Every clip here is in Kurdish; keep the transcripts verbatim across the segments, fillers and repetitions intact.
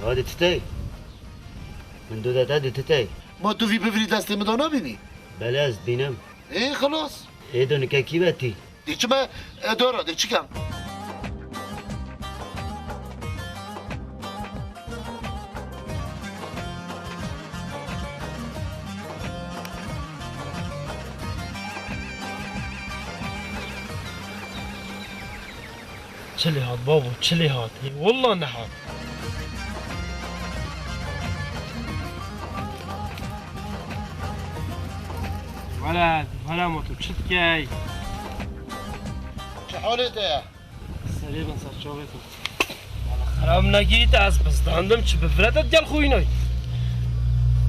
Hadi titey. Min dû de te dû titey. Ma tu vî bivirî destê min de nabînî? Belê ez dibînim. Ê, xilas. Ê do nike kî ve tî? Dê çime, e, dora, dê çi kem? Çi lê hat babo, çi lê hat? Ê, wallah nehat. Weled, weled, ma tu çi dikey? Çi halê te ye? Serê bin ser çavê xwe. Wala xerab nekî, te ez bizdandim, çi bi vire te gel xwînay.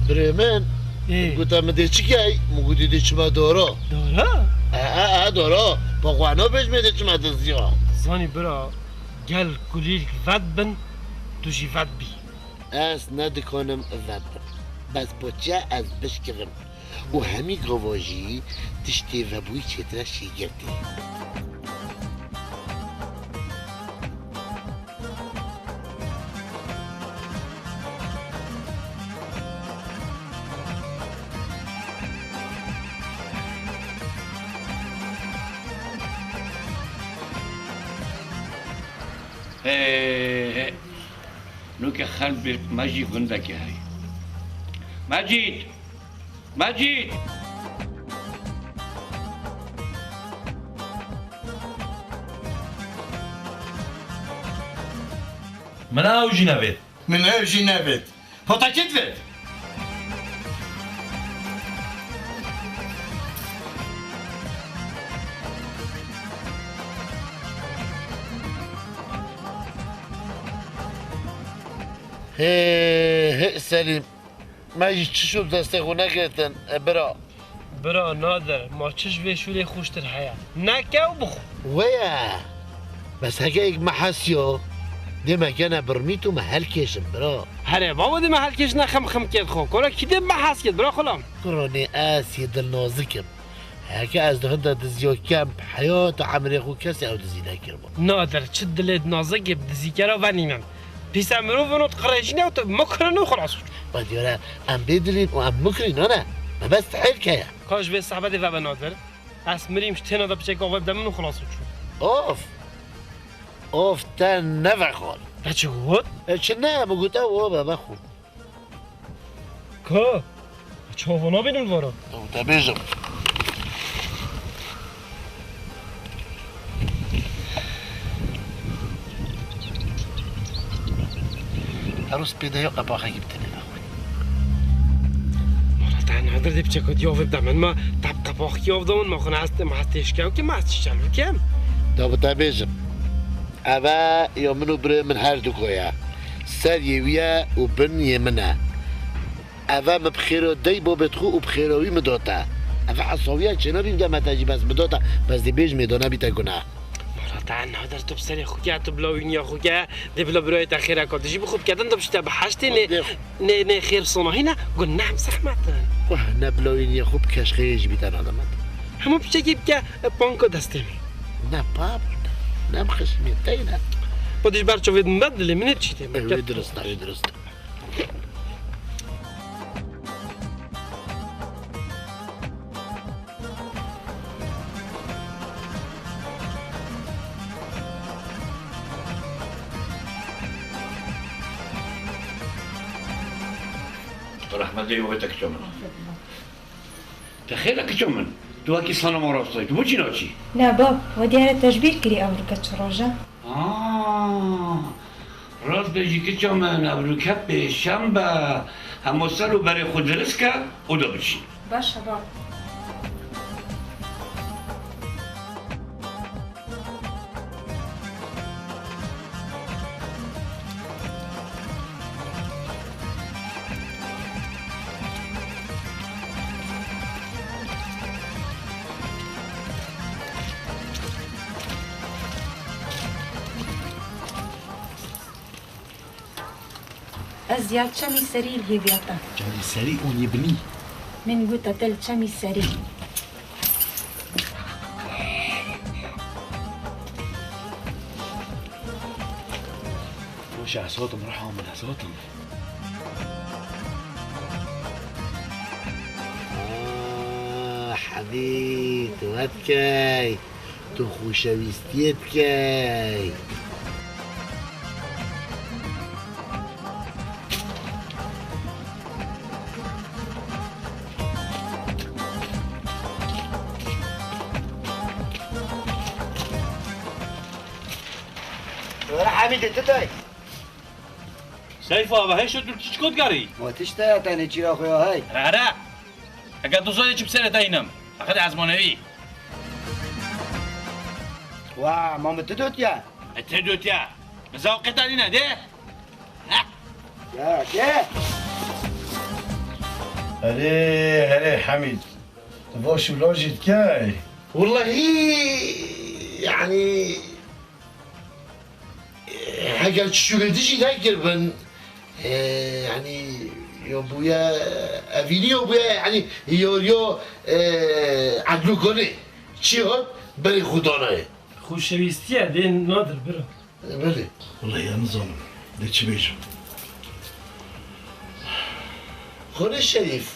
Birê min, Ê. Gote min dê çi key? Min gotî dê çime dara. Dara? E, e, e, dara. Pa xwe nabêj me dê çime diziya. Zanî bira, gel kulîlk vet bin, tu jî vet bî. Ez nedikanim vet bim. Bes poçiya ez bişkivim. Û hemî gava jî tiştê vebûyî çêtire şêgirtê. Hê, hê. Nûke xelbê Mecîd gundekê heye. Mecîd! Mecîd! Min ew jî nevêt. Min ew jî nevêt. Potakêt vêt. Hê, hê, Selîm. Me jî çi şû bi destê xwe negirtin, e, bira. Bira Nadir, ma çi ji vê şûrê xweştir heye? Neke û bixwe. Wê ye. Bes heke êk me hesiyo, dê me kene birmît û me helkêşin, bira. Herê babo, dê me helkêşine xem xem kêt xwe. Kora kî dê me hes kêt, bira xulam? Kuro nê ez yê dilnozik im. Heke ez di hin de diziya kem, heyata emrê xwe kesê ew dizî nekiribû. Nadir, çi dilê di nazikê bi dizîkera venînin. Pîse mirov vino diqirêjîne û tu mukrin û xilas û çû. Ba diyore, em bê dilîn û em mukrin, nane. Mebest hêlke ye. Ka ji vê sehbetê vebe Nadir. Ez mirîm ji têna de piçek avê bide min û xilas û çû. Of! Of, te nevexwar. Te çi got? E, çi ne, min got ew o be, bexwe. Ka? Çawa nabînim li vara? Ew te bêjim. Her roz pê de ya qepaxekî bi tenê vexwin. Wala te Nadir dê piçeka diya vê bide min, ma tep qepaxekî av da min, ma xwe ne ez, ma ez têşkew kim, ma ez çîçelû kim? Da bi te bêjim. Eve ya min û birê min her du ko ye. Ser yê wî ye û bin yê min e. Eve min bi xêra dey babê xwe û bi xêra wî min da te. Eve hesawiya çênabî bide me te jî bes min da te. Bes dê bêjim ê da nebîte guneh. Wala te Nadir tu bi serê xwe ke, tu bila wîniya xwe ke, dê bila birayê te xêreka tu jî bi xwe bike din de bişte bi heştê nê, nê, nê xêr sonahî ne, guneh zehmet in. Wah, ne bila wîniya xwe bike ji xêrê jî bîte nademê. Hemû piçekî bike, e, panka destê min. Ne bab, ne, ne bixişimê, teyne. Xwedî ji ber çavê min be dilê min ê çîtê min. Ew ê dirist e, ew ê dirist e. Rehmetê wê te kiça min. Te xêr e kiça min. Tu wekî sanema rastayî. Tu bo çi naçî? Na bab, we diyar e te ji bîr kirî ewrike çi roj e? Aa, rast be jî kiça min, ewrike pêşembe. Hema ser û berê xwe dirist ke û de biçî. Baş e bab. Ez ya çemî serî li hêviya te. Çemî serî û yê binî. Min gote te li çemî serî. Baş Ez hatim, ruha min, ez hatim. Ah, Hemîd, tu vetkey, tu xweşewîstiyê dikey. Were Hemîdê, tu tey? Seyfo, ava heşo tu çiçko dikarî? Ma tişt e ya, tenê çîra xwe ya hey. Here, here. Heke tu zanî çi bi serê te înim. Heqet ezmanevî. Wa, ma min tu dotiye? E, tu dotiye. Min zewqê te nîne, de. Heh. Ya, de. Erê, erê, Hemîd. Tu baş û lajî dikey. Wellahî, yanî, Heger çişûrê dijî nekiribin, e, yanî, yo bûye, evînî yo bûye, yanî, yo, yo, e, edlû konê. Çi hat, berê xwe danaye. Xweşewîstiye dê nadir bira. E, belê. Wellahî ez nizanim. Dê çi bêjim? Xwedê Şerîf,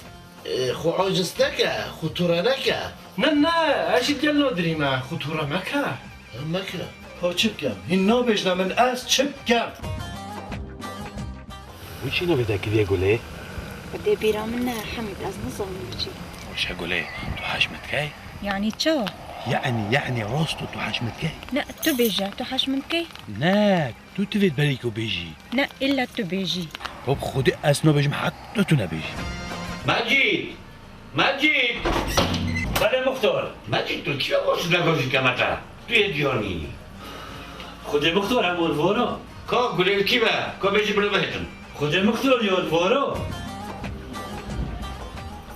e, xwe aciz neke, xwe tûre neke. Ne, ne, ez jî gel nadirî me, xwe tûre meke. Meke. Ha çi bikem? Hîn nabêjne min ez çi bikem? Wî çî navê te kiriye Gulê? Xwedê bîra min ne Hemîd, ez nizanim wî çî. Weşe Gulê, tu hej min dikey? Yanî çawa? Yanî, yanî rast tu, tu hej min dikey? Ne, tu bêje, tu hej min dikey? Ne, tu tivêt berî ku bêjî. Ne, îlla tu bêjî. Hop Xwedê ez nabêjim heta tu nebêjî. Mecîd! Mecîd! Belê muxtor. Mecîd, tu çi ya baş negajî kemete? Tu yê diyanî. Xwedê muxtor, em ol vora. Ka gulê kî be? Ka bêjî biro bihêtin. Xwedê muxtor, yol vora.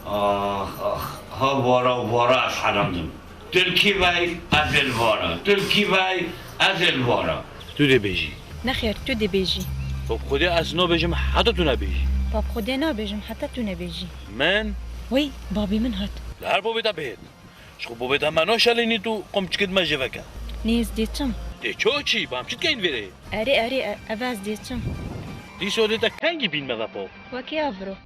Ax, ax, ha vara, vara ez herandim. Tu li kî vey, ez ê li vara. Tu li kî vey, ez ê li vara. Tu dê bêjî. Nexêr, tu dê bêjî. Bab Xwedê ez nabêjim heta tu nebêjî. Bab Xwedê nabêjim heta tu nebêjî. Min? Wey, babê min hat. Li her babê te bihêt. Ji xwe babê te me naşelînî tu qomçikê di me jê veke. Nê ez dê çim. Dê ço çi? Ba em çi dikeyn vêrê? Erê, erê, e-, ev ez dê çim. Dîso dê te kengî bîn me ve pop. Wekî evro.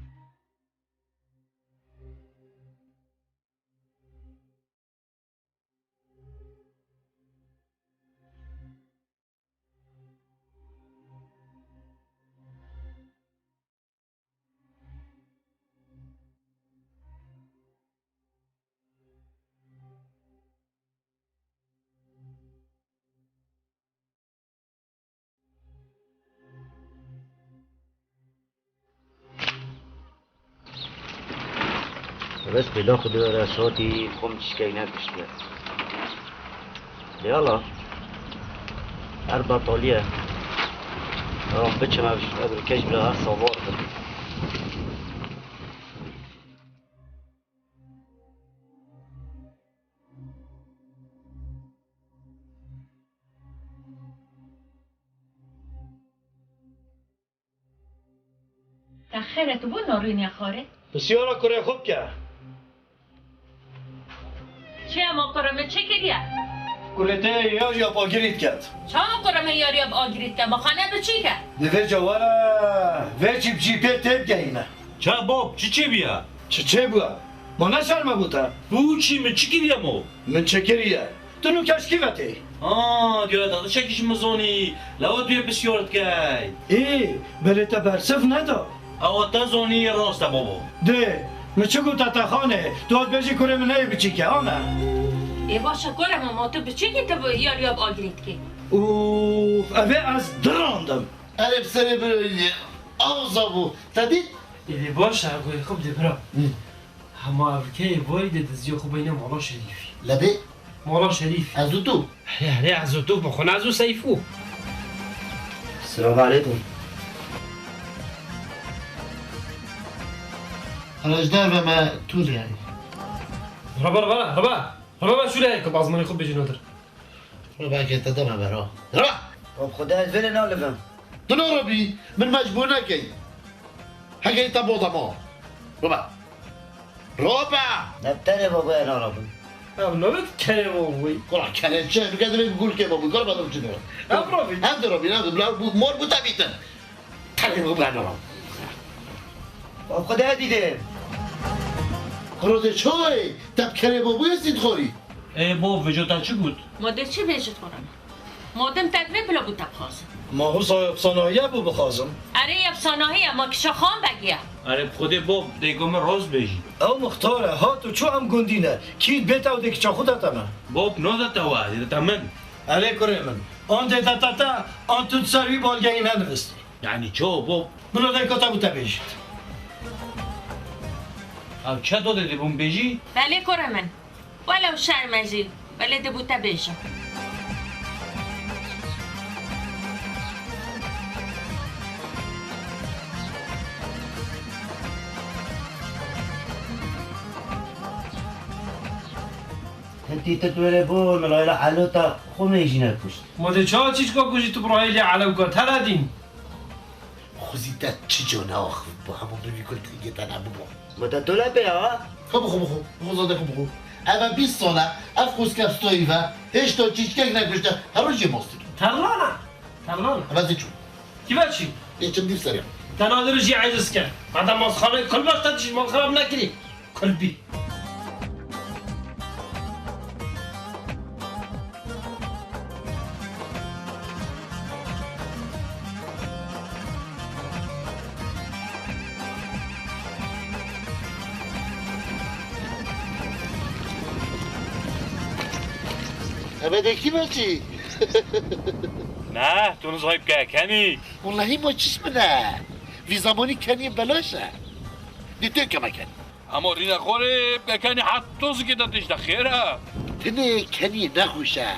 Bes pêla xwe diyore sotî xwe min çişkeyne kiştiye. Lê ala her betaliye. Ram biçim ev, ev keş bile her savar bin. Te xêr e, tu bo narînê xwarê? Pisyara kurê xwe bike. Çi ye ma kurê min çi kiriye? Kurê te yarîya bi agirî diket. Çawa kurê min yarîya bi agirî dike? Ma xane bi çî ke? Di vê ca were, vê çî bi çî pê têbigehîne. Ça bab, çi çêbûye? Çi çêbûye? Ma ne şerm e bo te? Bo çi, min çi kiriye mo? Min çi kiriye? Tu nûke ji kî ve tê? Ha, diyar e, te tiştekî ji min zanî. Lewa tu yê pisyar dikey. Ê, belê te bersiv neda. Ewa te zanî, rast e babo. Dê, min çi gote te xanê? Tu hat bêjî kurê min neyê biçîk e, ana. Ê baş e, kurê min, ma tu biçîk î, tu bi yarîya bi agirî dikî. Ûf, ev ê ez dirandim. Erê bi serê birayî, awiza bû. Te dît? Êdî baş e, goyê xwe bide bira. Hı. Hema ev keyê vayî de diziya xwe beyne mala Şerîfî. Lebê? Mala Şerîf. Ez û tu? Herê, herê, ez û tu, bi xwe ne ez û Seyfû. Selamu aleykum. Rejde ve me tu diyayî. Raba, raba, raba. Raba, me şûre heye ku bi azmanê xwe bêjî nadir. Raba, ke te deme bera. Raba! Bi Xwedê ez vê lê nalivim. Tu narabî, min mecbûr nekey. Hegey te bo dema. Raba. Raba! Ne bi tenê babo ez narabim. Ev nabêt kerê babo. Kura kerê çi? Tu kedimê bi gulkê babo. Kura bado çi diyor? Ev rabî. Ev de rabî, ev de bila bu mor bu te bîtin. Xwedê dîdê. Xwedê dîdê. Xwedê çoy, te bi kerê bo bûye sît xorî. Ê bo, vêco te çi got? Ma dê çi bêjit xwe re? Madem te divê bila bû te bixwazin. Ma wisa efsanahiye bû bixwazim. Erê, efsanahiye, ma kişa Xan Begî ye. Erê, bi Xwedê bo, dêko min rast bêjî. Ew muxtar e, hat û çû em gundî ne. Kî bê te û dê kiça xwe de te me. Bo, nade te we, dê te min. Erê kurê min. An dê te te te, an tu di ser wî balgehî nenivistî. Yanî ço bo? Bila dêko te bû te bêjît. Ew çi to dê dibûm bêjî? Belê kurê min. Welew şerm e jî, belê dibû te bêjim. Hintî tu were bo, Milayla Elo te xwe mê jî nekuşt. Ma dê çawa çîçka kujî tu bi rahîlê Elewka te re dîn? Xwezî te çi cana axivî bo hemû bivî kultîrkê te nebû bo. Ma te tole pê ya? Xwe bixwe, bixwe. Bixwe, zade xwe bixwe. Eve bîst sal e, ev xwezke stoyî ve, hêşta çîçkek nekuşte, her roj jê mastî. Terlan e. Terlan e. Eve zê çû. Kî ve çî? Ê çim dîv serê. Te nadir jî eciz ke. Madem masxanê kulbaş te çi mal xirab nekirî. Kulbî. Eve de kî ve çî? Ne, tu nizayî bike, kenî. Wellahî ma çiş min e. Vî zamanî kenî belaş e. Dê tu keme kenî. Hema rîna xorê bekenî, heta zikê de tişt de xêr e. Tinê kenî nexweş e.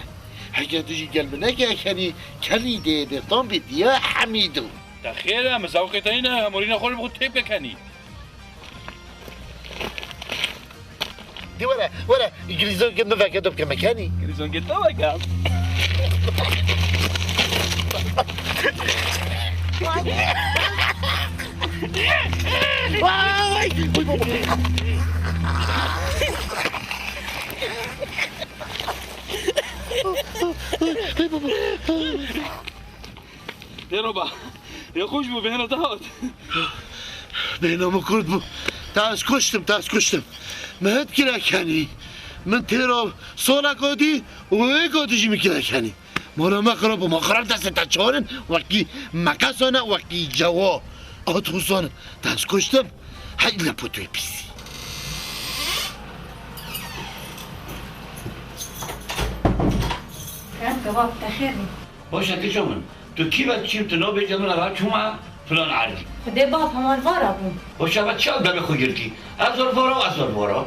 Heke tu jî gel min neke kenî, kenî dê bê tam bê diya hemî do. De xêr e, min zewqê te nîne, hema rîna xorê bi xwe têp bekenî. Dê were, were, grîzokê min veke, tu bike me kenî. Grîzokê te veke. Vay! Vay baba! Hey baba! Pêro ba, ya xweş bû, bêhna te hat. Bêhna min kurt bû. Te ez kuştim, te ez kuştim. Min hit kire kenî. Min têra sola godî û wê godî jî min kire kenî. Mala me xirab bû, ma xirab destê te çarin, wekî mekesan e, wekî cewa. At xusan, te ez kuştim. Hey lepotoyê pîsî. Kerem kebab, te xêr bî. Baş e kişa min. Tu kî ve çî, tu nabêje min eve çûme filan erdî. Xwedê bab hemal vara bû. Baş e, ve çi demê xwe girtî? Ez zor vara, ez zor vara.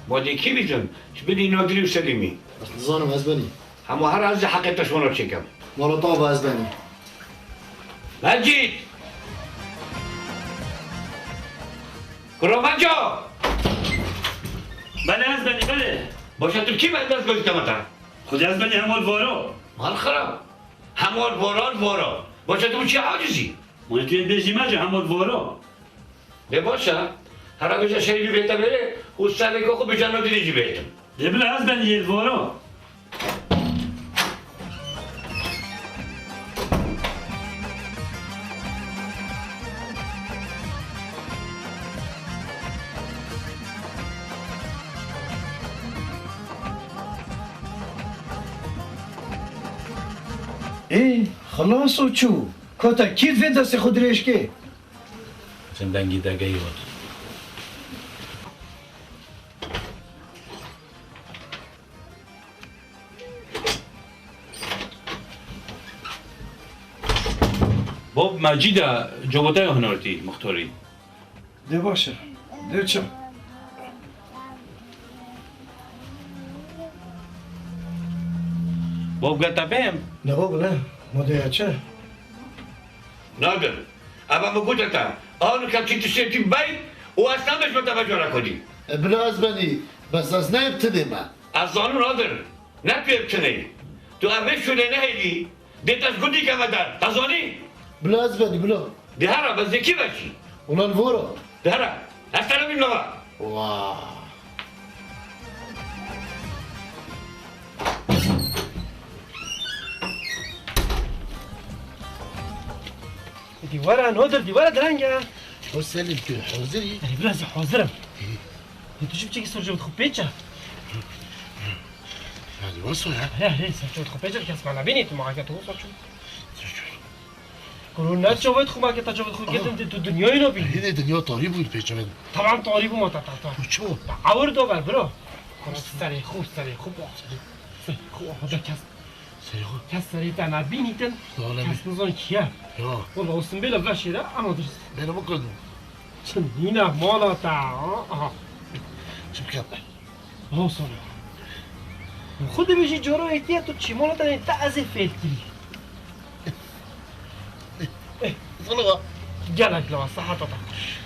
Ma dê kî bîtin? Ji bilî Nadirî û Selîmî. Ez nizanim, ez benî. Hema her ez jî heqê te ji wan re çêkim. Mala te ava ez benî. Mecîd! Kuro Meco! Belê ez benî, belê. Baş e, tu kî ve, dest gozî keme te? Xwedê ez benî, hema li varo. Mal xirab. Hema li varo, li varo. Baş e, tu çi acizî? Wê tu yê bêjî Meco, hema li varo. Lê baş e, here bêje Şerîfî bête vêrê û serê ku xwe bêje Nadirî jî bêtim. Lê bila ez benî yê li voro. Ê, xilas û çû. Ka te kî divê destê xwe dirêj kê? Çend dengî degeyî hat. Bob Mecîda cewataya hunartî muxtarî. Dê baş e. Dê çi? Bob gel te bêm. Ne bab ne. Ma dê ya çi? Nadir, eva min gote te, anu ke çi tiştê tî bey û ez nebêjme te veco rekodî. E, bila ez benî, bes ez neyê bi tinê me. Ez zanim Nadir, ne tu yê bi tinê. Tu ev vê şûnê nehêlî, dê te ji gundî keve der. Te zanî? Bila ez benî, bila. Dê here, bes dê kî veçî? Wela li vora. Dê here, ez te nebîm nava. Wa. Dîwara nodir, dîwara direng e. O Selîm, tu hazir î? Erê, biraz hazir im. Ê. Ê, tu jî biçekî ser çavê xwe pêç e. Yani wasa ya? He, he, ser çavê xwe pêç e, kes me nebînî, tu ma ke tu ser çavê. Ser çavê. Kuro ne çavê xwe, ma ke ta çavê xwe girtin, tu dinyayê nabînî. Hînê dinya tarî bû pêçe min. Tamam, tarî bû ma ta, ta, ta. Û çi bû? Ta awir da ber, bira. Kuro serê xwe, serê xwe bak. Serê xwe, hada kes. Serê xwe. Kes serê te nebînîtin, kes nizan kî ye. Ya. Wala olsun bêle veşê de, ama durust. Bêle bikurdum. Çi nîne mala te, ha? Aha. Çi bikem? Olsun. Xwe dibêjî coro yekê tu çî mala te, te ez ê fêl kirî. Zulu. Gelek lawa, sehata te xweş.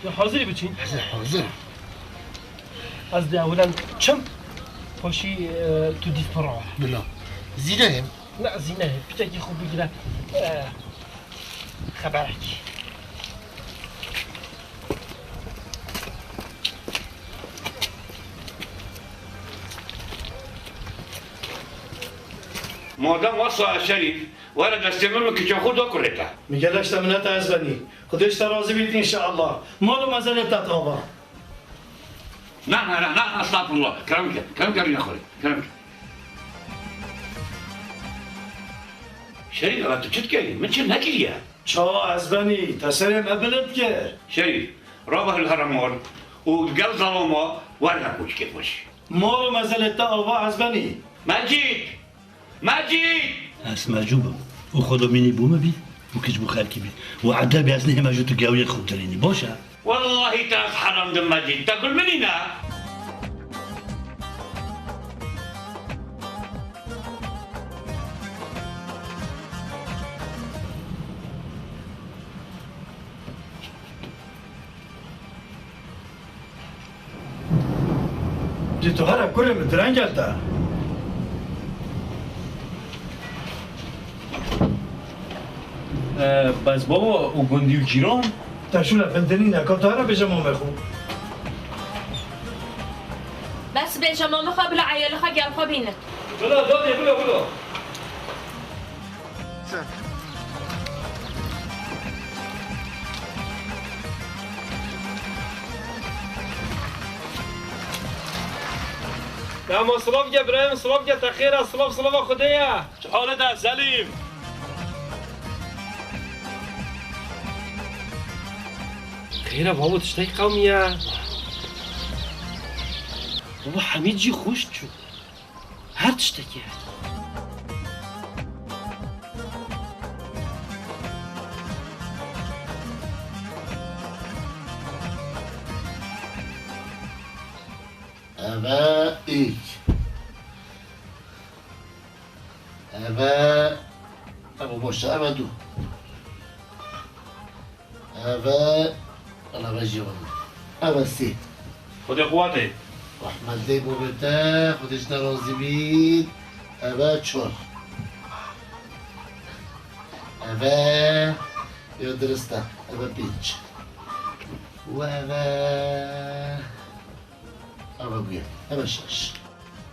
Ya hazirî biçîn? Ez hazir. Ez dê ewilen çim, paşî, e, tu dîv pira. Bila. Zîne him. Ne, zîne him. Piçekî xwe bigire. E, xeberekî. Madem wasa Şerîf, were destê min û kiça xwe da kurê te. Mi gelek ji te mineta ez benî. Xwedê ji te razî bît înşeallah. Mal û mezelê te tava. Na, na, na, na, estağfurullah. Kerem ke, kerem ke, rîna xwe. Kerem ke. Şerîf, eve tu çi dikerî? Min çi nekiriye? Çawa ez benî? Te serê me bilind kir. Şerîf, rabe li herema û gel zelama were koçikê xweş. Mal û mezelê te ava ez benî. Mecîd! Mecîd! Ez mecûb im. Û xwe domînî bû min bî û kiç bû xelkî bî. Û edebê ez nehême ji tu gewrê xwe dirînî. Baş e? Wellahî te ez herandim Mecîd. Te gul min nîne. Cî tu here kurê min direng e te. E, bes baba û gundî û cîran? Te şûne vindirî neka tu here bêje mamê xwe. Bes bêje mamê xwe bila eyalê xwe gel xwe bînin. Bila dadê, bila, bila. Dema silav ge birayê min, silav ge, te xêr e, silav, silava Xwedê ye. Çi halê te Selîm? Xêr e babo, tiştek qewmiye. Babo Hemîd jî xweş çû. Her tiştekî heye. Eve ilk. Eve, eve boş, eve du. Eve, ala ve jî eve. Eve sê. Xwedê quwatê. Rehmet dê bo be te, Xwedê ji te razî bît. Eve çar. Eve, ya dirist e. Eve pênc. Û eve, eve bûye. Eve şeş.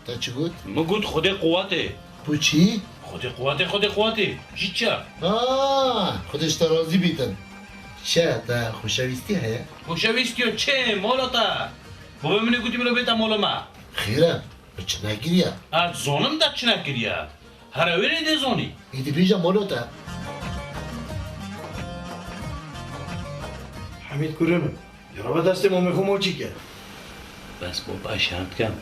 Te çi got? Min got Xwedê quwatê. Bo çi? Xwedê quwatê, Xwedê quwatê. Jî çi? Ha, Xwedê ji te razî bîtin. Çi, te xoşewîstî heye? Xoşewîstiyo çi? Mola te. Bavê min ê gotî bila bête mola me. Xêr e, min çi nekiriye? Ez zanim te çi nekiriye. Here wê rê dê zanî. Êdî bêje mola te. Hemîd kurê min. Yara ve destê mamê xwe moçî ke. Bes baba, şerm dikem.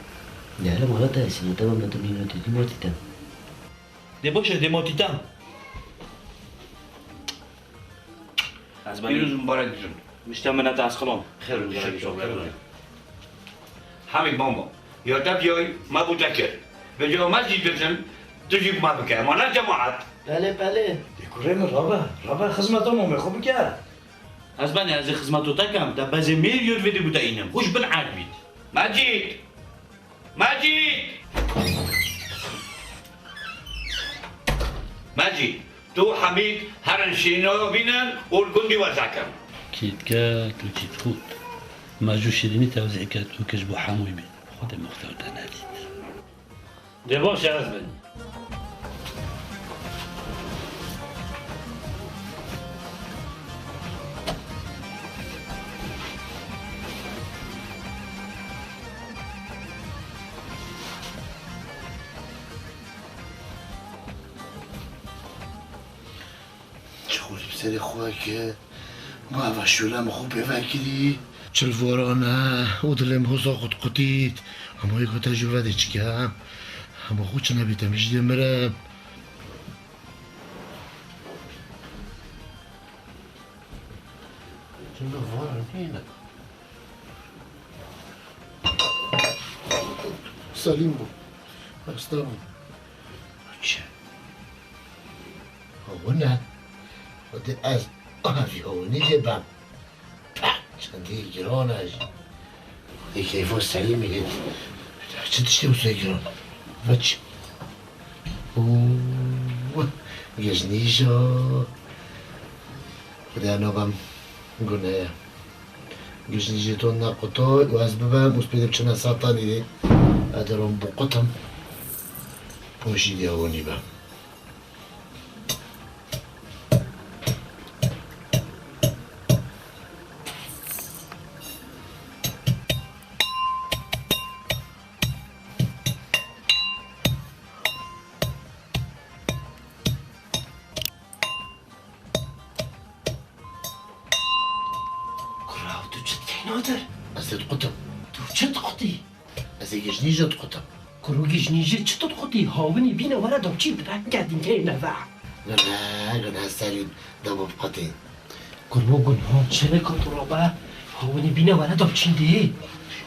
Ne hele mala te esîne, te bamle tu mîno tî, tu motî te. Dê baş e, dê motî te. Ez ben pîroz mibarek bikin. Mişte minete ez xilam. Xêr û şer, xêr û şer. Hemîd mama, ya te biyay, me bo te kir. Vêca me jî dikin, tu jî bi me bike. Ema ne cemaet. Pelê, pelê. Dê kurê min rabe, rabe xizmeta mamê xwe bike. Ez benê, ez ê xizmeto te kem, te bezê mêr yod vê dê bû te înim. Xwe ji bin erd bît. Mecîd! Mecîd! Mecîd, tu Hemîd herin şîrîna bînin û li gundî weze kin. Kî diket û kî dixwit. Me jû şîrînî tewzî ket û kir ji bo hemûyî bît. Xwedê muxtar te nedît. Dê baş e ez benî. Serê xwe ki, ma eva şûla min xwe pê vekirî. Çil vorane û dilê min hosa qutqutît. Hema yek te ji ve diçikem. Hema xwe çi nebî te min ji dê mirim. Çimde vara nîne. Selîm bû. Hasta bû. Çi? Hewin e. Xwedê ez ahvî hewinî lê bem. Peh, çendî giran e jî. Xwedê keyfa Selîmî lê. Çi tiştê wisa giran? Veç. Oo, gejnîja. Xwedê nabem gune ye. Gejnîjê to nequtoy û ez bibem û spêdê biçine ser tenîrê. Ez ê rom biqutim. Poşî diya hûnî be. Kura, tu çi dikey nadir? Ez ê diqutim. Tu çi diqutî? Ez ê gejnîje diqutim. Kuro gejnîje çi tu diqutî? Hawinî bîne were dopçî direk gedîn keyne ve. Gune, gune Selîm, dema biqutî. Kurbo gun ha çene katoro be. Hawinî bîne were dopçî dê.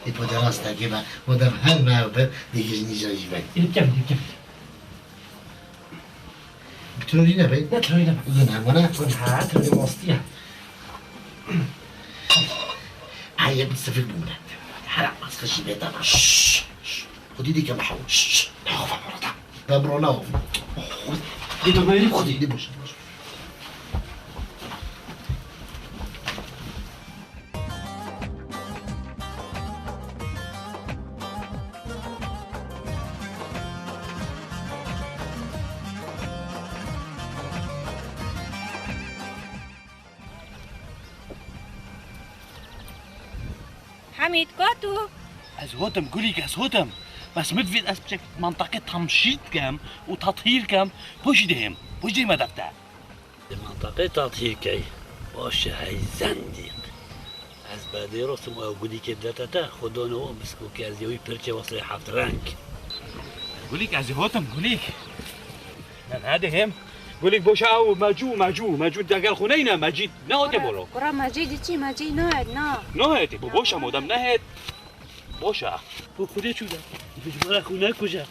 Ê po de rast e, kê be, o de her me be, de gejnîje jî be. Ê, kem, ê, kem. Bi terorî nebe? Ne terorî nebe. Gune, gune. Gune, ha, terorî mastiye. Ay, yek sifik bû min e. Hera, ez xişî bê dana. Şşş, şşş. Xwedî dî ke me hew. Şşş, şşş. Naxwe orada. Be bro, naxwe. Dê tu meyî xwedî. Dê boş, boş. Hemîd, ka tu? Ez hotim, Gulîk, ez hotim. Bes min divêt ez biçek menteqê temşît kem û tathîr kem, poşî dihêm, poşî dihêm edeb te. Di menteqê tathîr key, baş e hey zendîq. Ez bedê rostim ew Gulîkê bidete te, xwe done û miskokê ez ê wî pirçê wesirê heft reng. Gulîk, ez ê hotim, Gulîk. Ne, ne, dihêm. Gulîk, boşa ew Mecû, Mecû, Mecû degel xwe neyne, Mecîd. Ne hate bolo. Kura Mecîdî çi? Mecîd nayet, na. Nayetê, bu boşa modem nehet. Boşa. Bu xwedê çû de. Bi cumara xwe nekuje.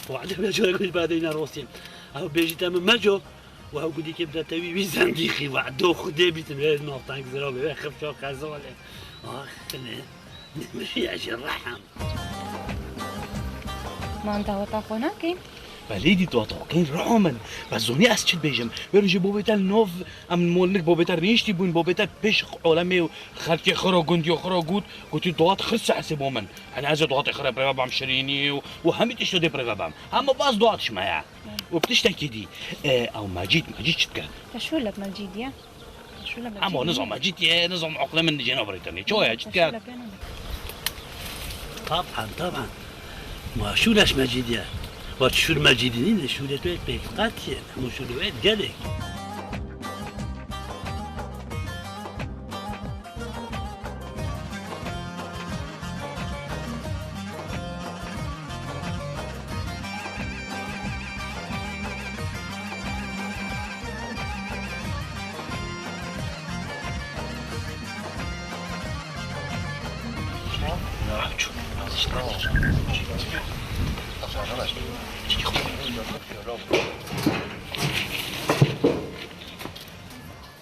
Wade bile cara gulî badeyna rostin. Ew bêjî te min Meco. Wa Gulîkê bide te wî, wî zendîqî wa. Do xwedê bîtin. Wê naftank zira be. Wê xif çok xezole. Ah, ne. Nemiriye ji rehem. Man daweta xwe nakin. Belê dî daweta xwe key, reha min. Bes zonî ez çi dibêjim? Wê rojê bobê te li nov em molnik bobê te rêniştî bûn, bobê te pêş olemê û xelkê xwe re, gundiyo xwe re got, gotî dawet xirse hesê bo min. Hani ez ê dawetê xwe re birêve bam şirînî û, û hemî tişto dê birêve bam. Hema bas dawet ji me ye. Û bi tiştekî dî, e, ew Mecîd, Mecîd çi dike? Te şûr lek Mecîd ye. Ama nizam Mecîd ye, nizam eqlê min jê nabirî tenê. Çawa ye, çi dike? Taban, taban. Ma şûr eş Mecîd ye. Wa şûr Mecîdî nîne, şûrê tu yê pêk qet ye. Hemû şûrê wê gelek.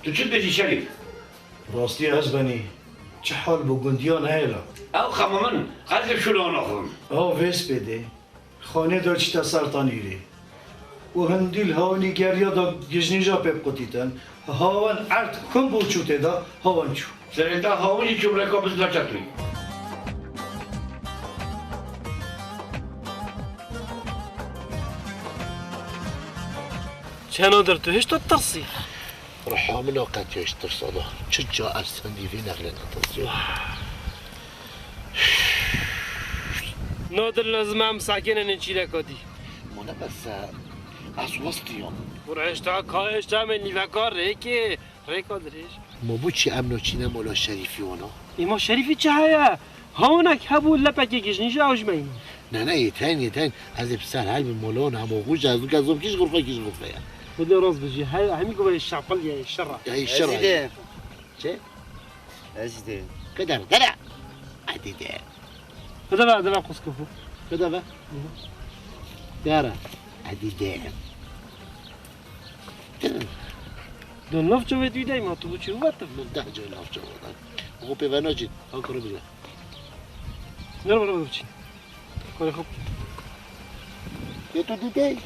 Tu çi dibêjî Şerîf? Rastî ez benî. Çi hal bû gundiyan heye la? Ew xema min, ez li şûla naxwim. Ew vê spêdê. Xanê de çîte ser tanîrê. Û hindî li hawanî geriya da gijnîja pê biqutîtin. Hawan erd xwin bû çû tê de, hawan çû. Serê te hawanî çû rêka bizla çetûyî. Çe Nadir, tu hişta tirsî? Ruha min o qet ya ji tirsa da. Çi ca ez sendî vê nexlê netirsî. Nadir, lazim em sakinenên çîleka dî. Ma ne bes e, Ez westiyam. Kurê hêşta ka hêşta me nîveka rêkê, rêka dirêj. Ma bo çi em naçîne mala Şerîfî wana? Ê ma Şerîfî çi heye? Hawinek hebû lepekê gijnî jî ew ji me yî. Ne, ne, yê tên, yê tên. Ez ê bi ser helbim mala wan hema xwe ji ez û kezom kî ji xurfe, kî ji xurfe ye. Xwedê rast bijî. He, hemî ku şaqil ye, şer e. Ey, şer e. Ezîdê. Çi? Ezîdê. Keder, dere. Hadi de. Hadi be, hadi be, kuskufû. Hadi be. Yara. Hadi de. Don laf çavê tu dey ma tu bu çi vat? Min deh cay laf çavê da. O pê ve nacî. Ha kuru bile. Sinir bana bu çi. Kore hop. Ye tu didey.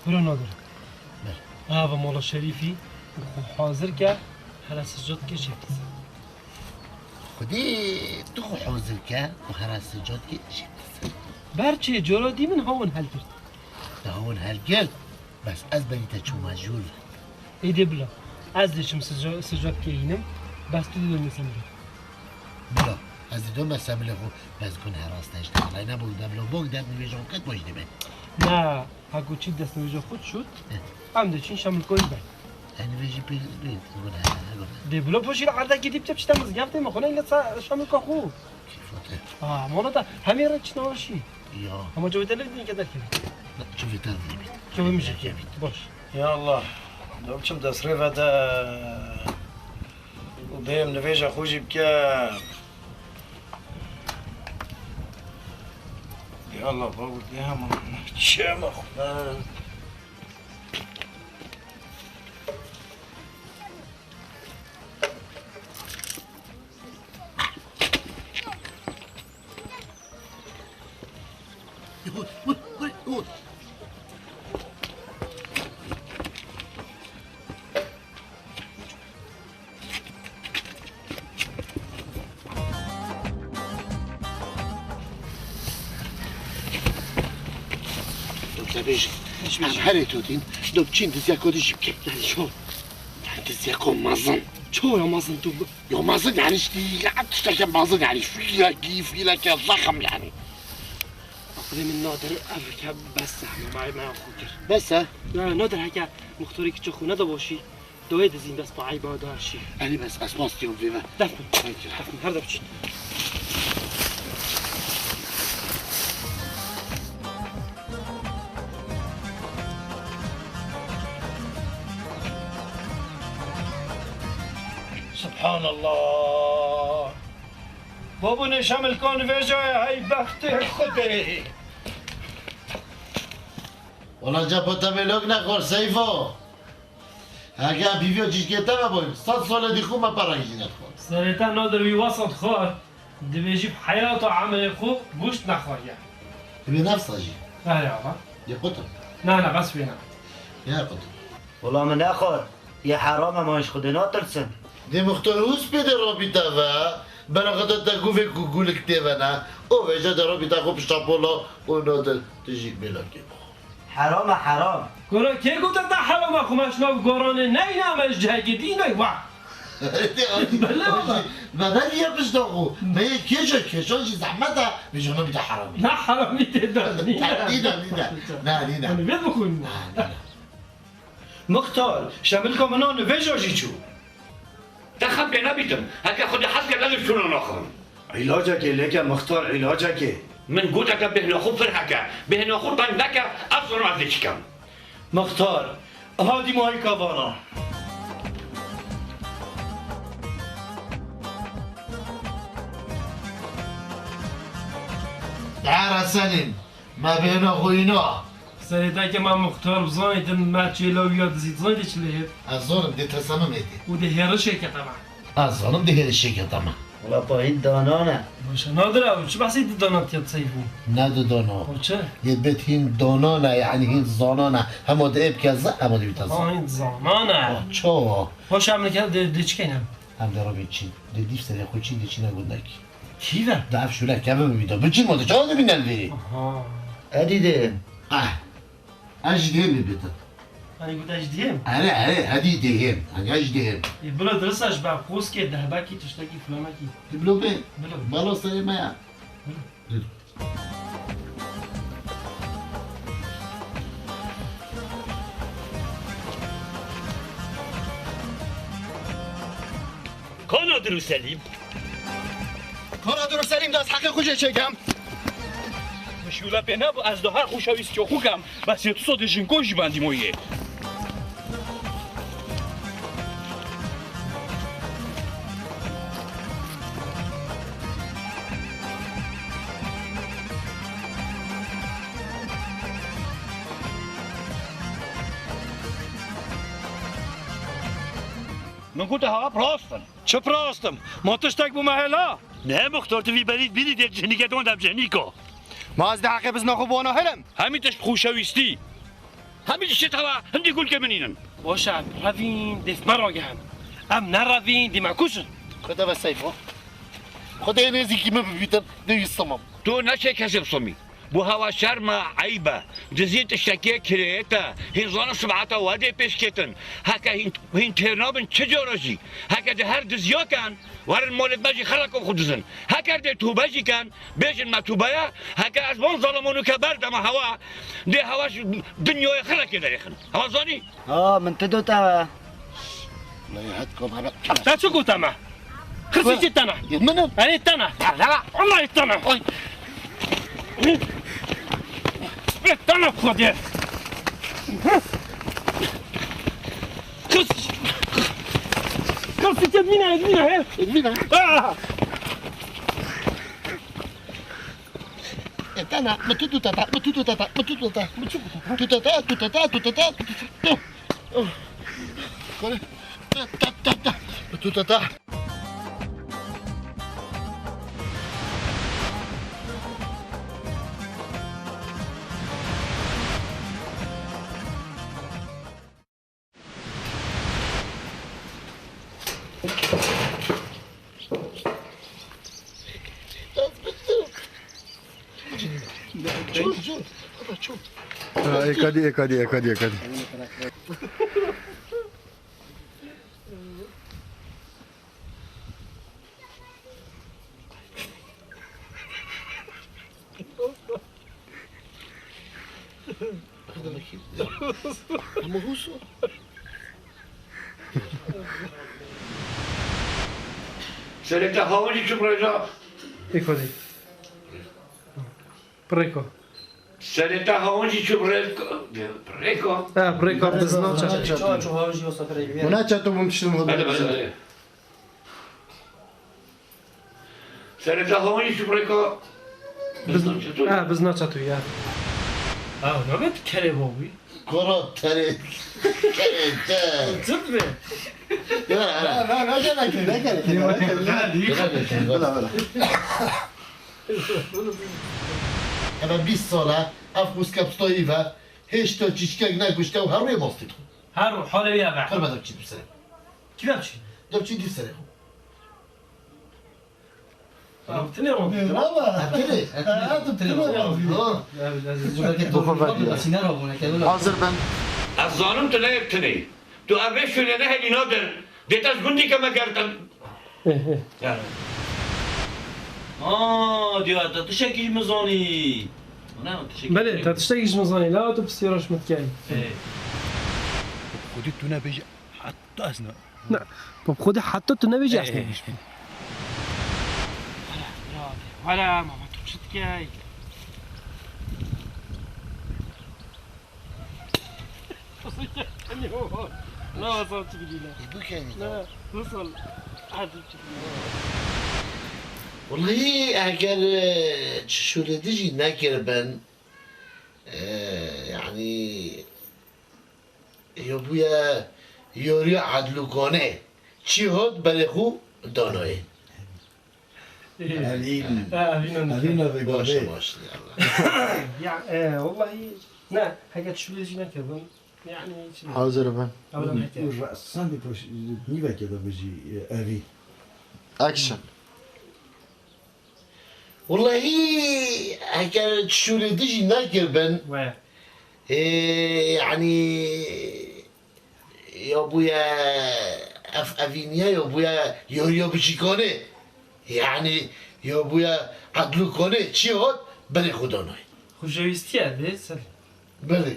Bira Nadir. Ber. Ava Mola Şerîfî, xwe hazir ke, hele sicot ke çêkis. Xwedê tu xwe hazir ke û here sicot ke jî bisin. Berçê cara dî min hawin helgirt. Te hawin helgirt, bes ez berî te çûma jûr ve. Ê dê bila. Ez dê çim sica-, sicot ke hînim, bes tu dê dome semilê. Bila, ez dê dome semilê xwe, bes gun her rast te işte. Alay ne bol deblo bok deb nivêjan qet baş debe. Na. Heko çî destnûja xwe şût, Hı. Em diçin Şemilkoyî ber. Em vê jî pê, pê, gune, gune. Dê bilo poşî li erdekî dî biçe pişta mizgeftê me xwe neyne sa Şemilka xwe. Kîfate. Aa, mola da hemê re çi naweşî. Ya. Ama çavê te lê dinke derkevî. Çavê te lê bît. Çavê min jî kevît. Boş. Ya Allah. Dom çim dest rê vede. Û bêm nivêja xwe jî bike. Ya Allah, bavur dê hema. Çema xwe. Doktor bêjin. Em herê totîn. Dop çîn dizya kotî jî bike. Yani ço? Yani dizya ko mezin. Ço ya mezin tu? Ya mezin yani işte ya tişteke mezin yani fîlekî fîleke zexm yani. Aqilê min Nadir ev ke bes e. Hema me xwe kir. Bes e? Ya Nadir heke muxtorî kiçik xwe ne de boşî. Dawê dizîn dest bi eyba da şî. Elî bes, ez spas diyom vê ve. Def bin. Peki. Def bin, her de biçin. Subhanallah. Babûnê Şemilkan vêjayê hey bextê Xwedê. Wala cepo te vêlok nexwar Seyfo. Heke pîviya cîşkê te veboyim, sed solê dî xwe me pera jî nedixwar. Serê te Nadir wî wesa dixwar, dibêjî bi heyata emirê xwe goşt nexwariye. Dibê nefsa jî. Erê ava. Yê qutim. Na, na, bes wê ne. Yê qutim. Wela min nexwar. Yê heram e, ma ji Xwedê natirsin. Dê muxtar hûs pê de rabî te ve. Berexeta te guvê ku gulik tê ve ne. O vêje de rabî te xwe pişta pola û Nadir tu jî bêlakê bixwe. Heram e, heram. Gora kê gote te heram e, xwe me ji nav goranê neyna, me ji cihekê dî ney wa. Belê wala. Me nediye pişta xwe. Me yê kêşa, kêşan jî zehmet e, vêjana bîte heramî. Na heramî tê de nîne. Nîne, nîne. Ne, nîne. Hani vê bixwînin. Ha, nîne. Muxtar, Şemilka min a nivêja jî çû. Te xem pê nebîtim. Heke Xwedê hez kir, ez ê şûna naxivim. Îlacekê lêke Muxtar, îlacekê. Min goteke bêhna xwe vir heke. Bêhna xwe teng neke, ez zanim ez dê çi kem. Muxtar, aha dîmahîka vana. Dere Selîm, me bêhna xwe îna. Serê te ke me Muxtar bizanîtin, me çêla wî ya dizî, dizanî dê çi lê hêt? Ez zanim dê tesemim hêtê. Û dê hêrişê kete me. Ez zanim dê hêrişê kete me. Wela pa hîn danan e. Baş e, Nadir ew çi behsê di danan tiya Seyfû? Ne di dana. O çi? Yê bet hîn danan e, yani hîn zanan e. Hema di ê bike zi, hema di bîte zi. Ha, hîn zanan e. O ço? Baş e, em li ke-, dê, dê çi keyne? Em dê rabîn çîn. Dê dîv serê xwe çîn, dê çîne gundekî. Kî ve? Da ev şûle keve bibî da. Biçin ma da çawa dibîne li vê? Aha. Edî dê. Ah, ez ji dihêmê bêtir. Hani got ez ji dihêm? Erê, erê, hedî dihêm. Hani ez ji dihêm. Ê, bilo dirisa ji ber qoskê, dehbekî, tiştekî, filanekî. Bilo bê. Bilo. Balo serê me ya. Bilo. Ka Nadir û Selîm? Ka Nadir û Selîm, de ez heqê xwe jê çêkem. Min şûle pê nebû, ez di her xweşewîstiya xwe kem, bes yê tu sodê jinko jî bendî moyê. Min gote, ha, bi rast in. Çi bi rast im? Ma tiştek bû me hêla? Ne, muxtar, tu vî berî dibînî dê cihînîke don dem cihînîka. Ma ez di heqê bizna xwe bi wana hilim? Hemî tişt bi xweşewîstî. Hemî tiştê te ve hindî gulkê min înin. Baş e, em revîn, dê me ragihin. Em nerevîn, dê me kuşin. Xwedê ve seyf o. Xwedê nêzîkî min bibîtin, dê wî simim. Tu neçe kesê bisimî. Bo hewa şerm e, eyb e. Dizî tiştekê kirêt e. Hîn zanin sibeta we dê pêşkêtin. Heke hîn, hîn têr nabin çi cara jî. Heke di her diziya ken, werin malê me jî xerek xwe dizin. Heker dê tûbe jî ken, bêjin me tûbe ye. Heke ez van zalimonûke berdeme hewa, dê hewa ji dinyayê xerekê derêxin. Hewa zanî? Ha, min tu dot ew e. Lê het kom hele. Te çi gote me? Xirsi çi tene? Min im. Erê tene. Wallahî tene. Ay. Tene Xwedê. Xirsi. Xirsi çi mîne, mîne he. Mîne. Ah. Etana, mi tu tu tata, mi tu tu tata, mi tu tu tata. Tu tata, tu tata, tu tata, tu tata. Kore. Ta, ta, ta, ta. Mi tu tata. Ha, ekadî, ekadî, ekadî, ekadî. Ama husu. Serê te hawin jî çi bi rêka? Êko dî. Bi rêka. Serê te hawin jî çi bi rêka? Bi rêka. Ha, bi rêka, bi zina çato. Çato, çato, hawin jî wasa bi rêka. Buna çato bûm tiştim. Hadi, hadi, hadi. Serê te hawî jî bi rêka bizna çato. Ha, bizna çato ya. Ha, nabet kerê bavî. Kora terê. Kerê te. Çi be? Ya, ya. Na, na, na, gel, gel, gel, gel. Bila, bila. Eve bîst sal e, ev xûskepstoyî ve, hêşta çîçkek nekuşte û her rê mastî. Her halê ya ve. Qurbe de biçî dîp serê. Kî ve biçî? De biçî dîp serê xwe. Ev tinê ro. Ev tinê. Ev tinê. Ev tinê ro. Hazir ben. Ez zanim tu ne ev tinê. Tu ev vê şûlê nehêlî nadir. Dê te ji gundî ke me gertin. Eh, eh. Yani. Aa, diyor, te tiştekî ji min zanî. Ne, tiştekî Belê, te tiştekî ji min zanî. La tu pisyara ji min dikey. Eh. Xwedî tu nebêjî. Heta ez ne. Ne, bi xwe de heta tu nebêjî ez nebêjim. Wala, wala, mama, tu çi dikey? Ne, wasa çi bidî ne? Bu kendi. Ne, nasıl? Hadi çi bidî. Wallahî eger, e, çi şûlê dijî nekiribin, e, yani, Yo bûye yorî edlûkane. Çi hot berê xwe danayê. Evîn. Ha, evîn. Evîn ve Baş, gavê. Baş, ya Allah. Ya, e, wallahî, ne, heke tişûlê jî nekevin. Yani, çi? Hazir ben. Ewle heke. Sen bir poş, nîveke de bijî, e, evî. Action. Wellehî, heger şûlê dijî nekiribin, We. Ê, yanî, ya bûye ev evîniye, ya bûye yo, yo biçîkanê. Yanî, ya bûye edlûkanê. Çi hat? Berê xwe danay. Xwe jewîstiye dê ser. Belê.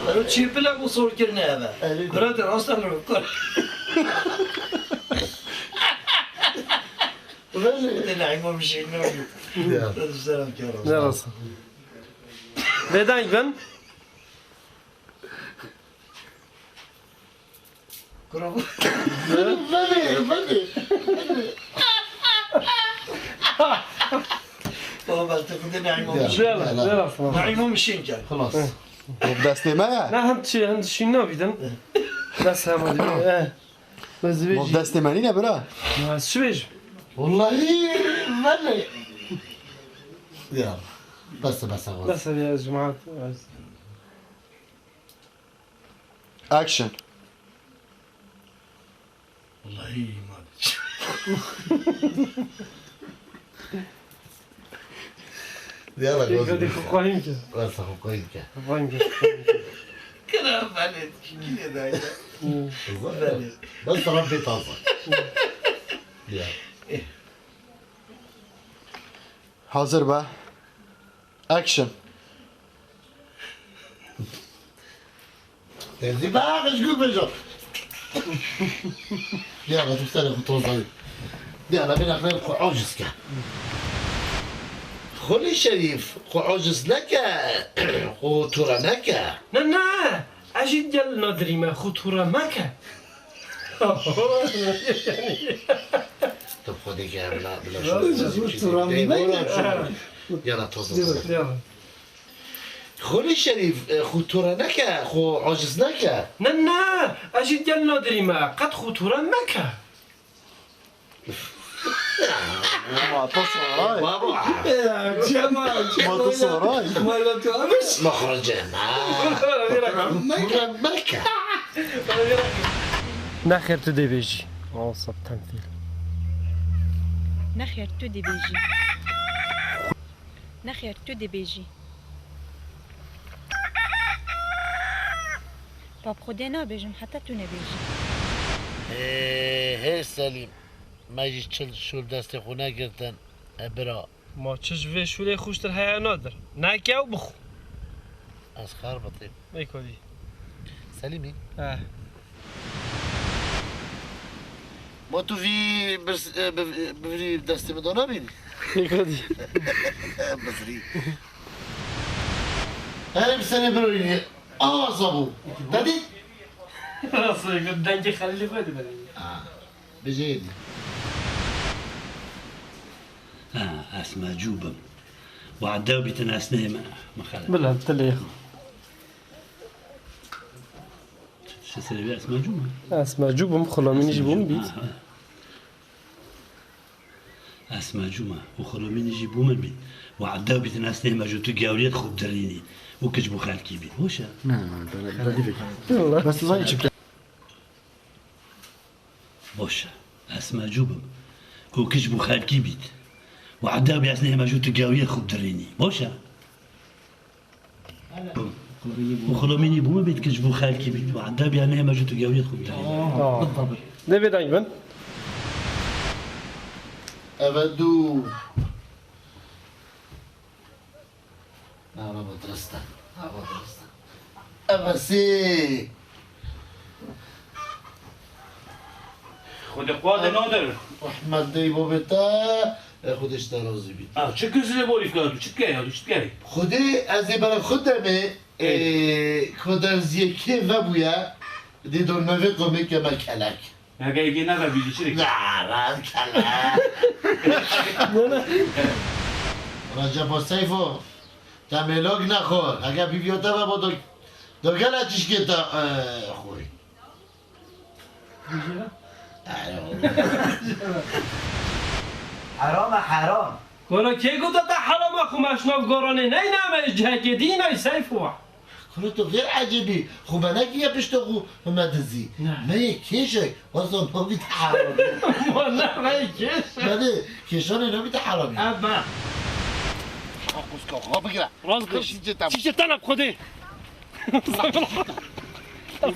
Ero çî bile bu sor kirine eve. Evet. Kurate rasta ro. Belê. Te naîma bir şey ne oldu? Ya. Selam kâr olsun. Ne olsun? Neden ben? Kuro bu. Belê, belê, belê. Baba, te xudê naîma bir şey. Zela, zela, tamam. Naîma bir şey gel. Xelas. Bu destê me ye. Ne hem çi, hem şîn nabîdin. Bes hem hadi. Eh. Bes vêjî. Bu destê me nîne bira. Ya, ez çi bêjim? Wallahî, belê. Ya, bes, bes, bes. Bes ya, cemaat. Action. Wallahî, ma. Yala, Peki, hadi, xwayîn ke. Wasa xwayîn ke. Xwayîn ke, xwayîn ke. Kira, belê, kî ne dayda? Hı. Belê. Bas taraf bir taze. Ya. Hazır be. Action. Tezî be, qij gû bejo. Ya, tu serê xwe tozayî. Ya, la bêne xwe, xwe aciz ke. Xwelî Şerîf, xwe aciz neke, xwe tûre neke. Ne, ne, ez jî gel nadirî me, xwe tûre meke. Tu xwedî ke bila, bila. Xwe tûre meke. Ya, la toz. Ya. Xwelî Şerîf, e, xwe tûre neke, xwe aciz neke. Ne, ne, ez jî gel nadirî me, qet xwe tûre meke. Ma tu soray. Baba. Ya, Cemal, Cemal. Ma tu soray. Wala tu amiş. Ma xwe Cemal. Xwe tûre meke. Nexêr tu dê bêjî. Awsab temsîl. Nexêr tu dê bêjî. Nexêr, tu dibêjî. Bab Xwedê nabêjim heta tu nebêjî. Hê, hê Selîm, me jî çil şûl destê xwe negirtin, e bira. Ma çi ji vê şûlê xweştir heye nadir? Neke û bixwe. Ez xerbitîm. Ê kodî. Selîmî? He. Ma tu vî birs-, e, bi, bi vî destê min de nabînî? Ê kodî. Bizrî. Herê bi serê birorînê. Awa sabû. Te dît? Rastî, dengê Xelîlê xwe dibînî. Ha, bijêrî. Ha, ez mecû bim. Wade bîtin ez nehê me, me xele. Bila, tilê xwe. Çi serê wê ez mecû me? Ez mecû bim, xulamînî jî bûm bît. Ha, ha. Ez mecû me. Û xulamînî jî bû min bît. Wade bîtin ez nehê mecû tu gewriyet xwe bidirînî. Û kiç bû xelkî bît. Boş e. Ne, ne, ne, ne, ne, ne. Bes tu zanî çi bike. Boş e. Ez mecû bim. Û kiç bû xelkî bît. Wade bî ez nehê mecû tu gewriyet xwe bidirînî. Boş e. Û xulomînî bû min bît, kiç bû xelkî bît. Wade bî ez nehê mecû tu gewriyet xwe bidirînî. Aa. Dê bê deng bin. Eve du. Eve dirist e. Eve dirist e. Eve sê. Xwedê xwe de nadir. Rehmet dey babê te, e, Xwedê ji te razî bît. Ah, çi kizilê borî fikra tu, çi dike ya, tu çi dikerî? Xwedê ez ê bera xwe demê, e, Ey. Ku derziyê kê vebûye, dê dormevê qomê keme kelek. Heke yekê nebe bîjî çi dike? Na, na, kele. Recep Seyfo, te mêlok nexwe. Heke bîbiyo te ve bo do, do gele çişkê te, e, xwî. Heram e, heram. Kolo kê gote te heram e, xwe me şnav goranê neyne me ji cihekê dî ney Seyfo. Kolo tu xêr ecêbî, xwe me nekiye pişto xwe me dizî. Ne. Me yê kêşek, wazan nabî te heramî. Wala me yê kêşek. Belê, kêşanê nabî te heramî. Ebe. Kuska, ha bigire. Rast Şî cê te. Şî cê te ne bi Xwedê.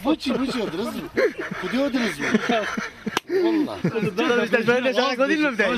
Bu çi, bu çi, o diriz mi? Kudê o diriz mi? Valla. Sen de şarkı değil mi bir de?